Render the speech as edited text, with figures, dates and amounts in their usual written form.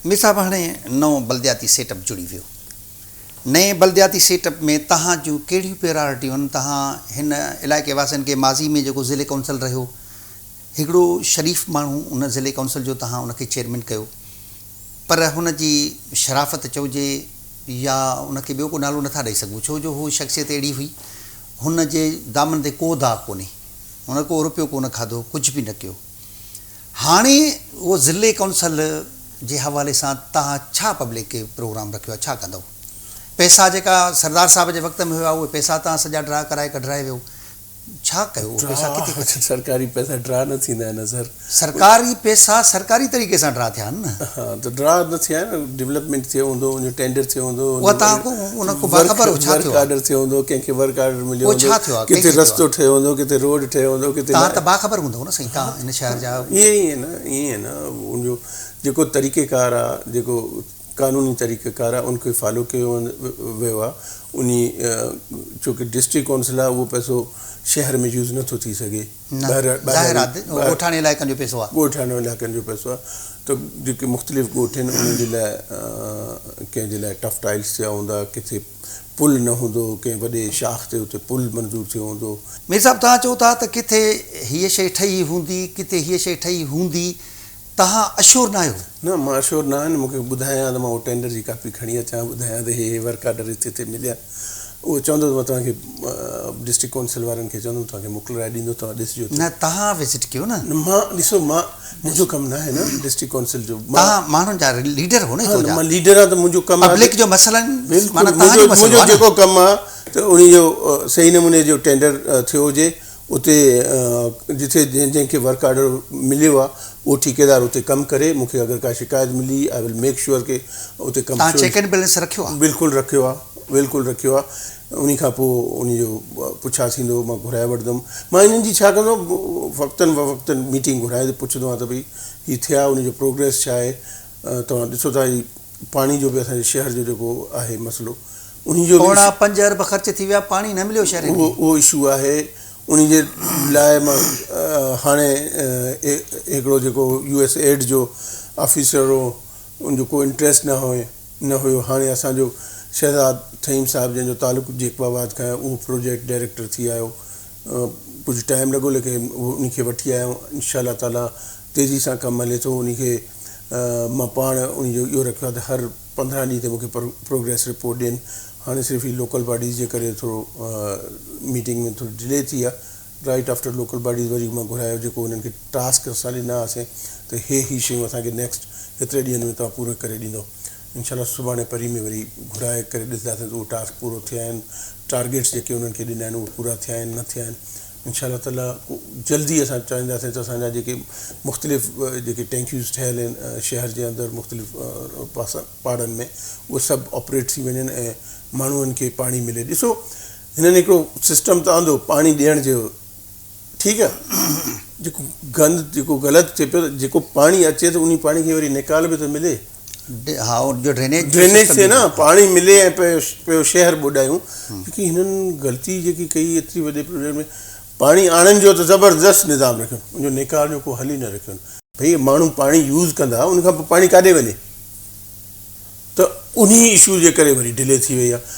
مير صاحب هاڻي نئون بلدياتي سيٽ اپ جڙي ويو. نئين بلدياتي سيٽ اپ ۾ توهان جون ڪهڙيون پريارٽيون آهن؟ توهان هن علائقي واسين کي ماضي ۾ جيڪو ضلعي ڪائونسل رهيو هڪڙو شريف ماڻهو ان ضلعي ڪائونسل جو توهان ان کي چيئرمين ڪيو پر هن جي شرافت چئجي يا ان کي ٻيو ڪو نالو نٿا ڏئي سگهون ڇو جو هو شخصيت اهڙي هئي هن جي دامن تي ڪو داغ ڪونهي هن ڪو روپيو ڪونه کاڌو ڪجهه به نه ڪيو. هاڻي اهو ضلعي ڪائونسل جي حوالي سان توهان ڇا پبلڪ کي پروگرام رکيو آهي ڇا ڪندؤ؟ پئسا جيڪا سردار صاحب جي وقت ۾ هيا اهي پئسا توهان سڄا ڊرا ڪرائي ڪڍرائي ويو ڇا ڪيو اهي پئسا ڪٿي ڊرا سرڪاري پئسا ڊرا نه ٿيندا آهن سر. سرڪاري پئسا سرڪاري طريقي سان ڊرا ٿيا آهن نه. ها ته ڊرا نه ٿيا آهن ڊولپمينٽ ٿيو هوندو ان جو ٽينڊر ٿيو هوندو اها توهان ڪو ان کان باخبر هو ڇا ورڪ ٿيو آهي؟ آرڊر ٿيو هوندو ڪنهن کي ورڪ آرڊر مليو اهو هوندو ڇا ٿيو آهي ڪنهن ڪٿي کي ٿيو رستو آهي؟ ٺهيو هوندو ڪٿي روڊ ٺهيو هوندو ڪٿي توهان ته باخبر هوندؤ نه سائين توهان هن شهر جا. ائين ئي نه ائين نه ان جو جيڪو طريقه ڪار آهي جيڪو قانوني طريقه ڪار آهي ان کي فالو ڪيو ويو آهي انهي ڇو ڪي ڊسٽرڪٽ ڪائونسل آهي اهو پئسو شهر ۾ يوز نٿو ٿي سگهي نه ظاهر آهي ڳوٺاڻي علائقن جو پئسو آهي. ڳوٺاڻي علائقن جو پئسو آهي ته جيڪي مختلف ڳوٺ آهن انهن جي لاء ڪنهن جي لاء ٽف ٽائلس ٿيا هوندا ڪٿي پل نه هوندو ڪنهن وڏي شاخ تي اتي پل منظور ٿيو هوندو. مير صاحب توهان چئو ٿا ته ڪٿي هيء شيء ٺهي هوندي ڪٿي هيء شيء ٺهي هوندي توهان اشور ناهيو. نه مان اشور نه آهيان مون کي ٻڌايان ها ته مان اهو ٽينڊر جي ڪاپي کڻي اچان ها ٻڌايان ته هي هي ورڪ آرڊر هتي هتي مليا اهو چوندو ته مان توهان کي ڊسٽرڪٽ ڪائونسل وارن کي چوندم توهان کي موڪلرائي ڏيندو توهان ڏسجو ته. نه توهان وزٽ ڪيو نه. نه مان ڏسو مان منهنجو ڪم ناهي نه ڊسٽرڪٽ ڪائونسل جو مان. توهان ماڻهن جا ليڊر هو نه هتو جا. مان ليڊر آهيان ته منهنجو ڪم آهي. پبلڪ جو مسئلن بلڪل معنيٰ توهان جو مسئلو منهنجو آهي نه. جيڪو ڪم آهي ته انهي جو صحيح نموني جو ٽينڊر ٿيو هجي اتي جتي جنهن جنهن کي ورڪ آرڊر مليو آهي اهو ٺيڪيدار اتي ڪم ڪري مون کي اگر ڪا شڪايت ملي آء ول ميڪ شوئر ڪي اتي ڪم توهان چيڪ اينڊ بيلنس رکيو آهي؟ بلڪل رکيو آهي بلڪل رکيو آهي انهي کان پوء انهي جو پڇا ٿيندو مان گهرائي وٺندم مان انهن جي ڇا ڪندو وقتن بوقتن ميٽنگ گهرائي پڇندو آهيان ته ڀئي هي ٿيا انهي جو پروگريس ڇا آهي توهان ڏسو ٿا هي پاڻي جو به اسان جي شهر جو جيڪو آهي مسئلو انهي جو به پوڻا پنج ارب خرچ ٿي ويا پاڻي نه مليو شهرين کي. اهو اشو آهي انهي جي لاء مان هاڻي هڪڙو جيڪو يو ايس ايڊ جو آفيسر هو ان جو ڪو انٽريسٽ نه هو نه هيو هاڻي اسان جو شهزاد ٿهيم صاحب جنهن جو تعلق جيڪب آباد کان آهي اهو پروجيڪٽ ڊائريڪٽر ٿي آيو ڪجهه ٽائيم لڳو ليڪن اهو انهي کي وٺي آيا آهيون انشاء الله تعالي تيزي سان ڪم هلي ٿو انهي کي مان پاڻ انهي جو اهو رکيو آهي ته هر 15 ڏينهن تي مونکي پروگريس رپورٽ ڏين هاڻي صرف هي لوڪل باڊيز جي ڪري ٿورو ميٽنگ ۾ ٿورو ڊلي ٿي آهي رائٽ آفٽر لوڪل باڊيز وري مان گهرايو جيڪو انهن کي ٽاسڪ اسان ڏنا هئاسين ته هي هي شيون اسان کي نيڪسٽ هيتري ڏينهن ۾ توهان پورو ڪري ڏيندو انشاء الله سڀاڻي پري ۾ وري گهرائي ڪري ڏسنداسين ته اهو ٽاسڪ پورو ٿيا آهن ٽارگيٽس جيڪي انهن کي ڏنا آهن اهي پورا ٿيا آهن نه ٿيا آهن انشاء الله تعالي جلدي اسان چاهينداسين ته اسان جا جيڪي مختلف جيڪي ٽينڪيوز ٺهيل آهن شهر جي اندر مختلف پاسا پاڙن ۾ اهي سڀ آپريٽ ٿي وڃن ۽ ماڻهن کي پاڻي ملي ڏسو هنن هڪڙو سسٽم ته آندو پاڻي ڏيڻ جو ٺيڪ آهي جيڪو گند جيڪو غلط ٿئي پيو جيڪو پاڻي اچي ٿو انهي پاڻي کي وري نيڪال به ته ملي ها ان جو ڊرينيج جو ڊرينيج سسٽم ٿئي نه به پاڻي ملي ۽ پيو پيو شهر ٻوڏايون جيڪي هنن غلطي جيڪي ڪئي ايتري وڏي پروجيڪٽ ۾ پاڻي آڻن جو ته زبردست نظام رکيو ان جو نيڪال جو ڪو حل ئي نه رکيو ڀئي ماڻهو پاڻي يوز ڪندا ان کان پوء پاڻي ڪاڏي وڃي ته انهي اشو جي ڪري وري ڊلي ٿي وئي آهي.